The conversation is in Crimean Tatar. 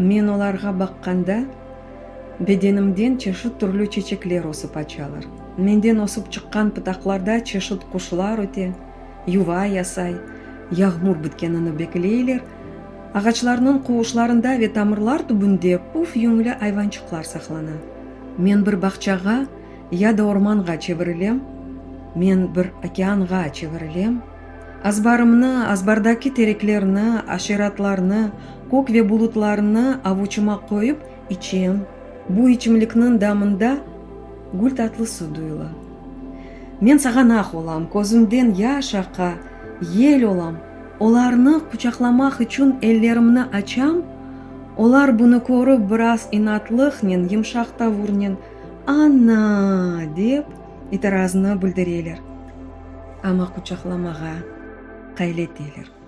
Men olarğa baqqanda, bedenimden çeşit türlü çeçekler ösip açalar. Menden ösip çıqqan pıtaqlarda çeşit quşlar öte, yuva yasay, yağmur bitkenini bekleyler, ağaçlarnıñ quvuşlarında ve tamırlar tübünde puf yüñlü ayvançıqlar saqlana. Men bir bağçağa ya da ormanğa çevirilem, men bir okeanğa çevirilem, azbarımnı, azbardaki tereklerni, aşeratlarnı, kök ve bulutlarnı avuçıma qoyıp içem, bu içimlikniñ damında gül tatlısı duyula. Men sağanaq olam, közümden yaş aqa, yel olam, olarnı quçaqlamaq içün ellerimni açam, olar bunı körip biraz inatlıqnen, yımşaq tavurnen, Ana! dep itirazını bildireler, amma quçaqlamağa qayleteler.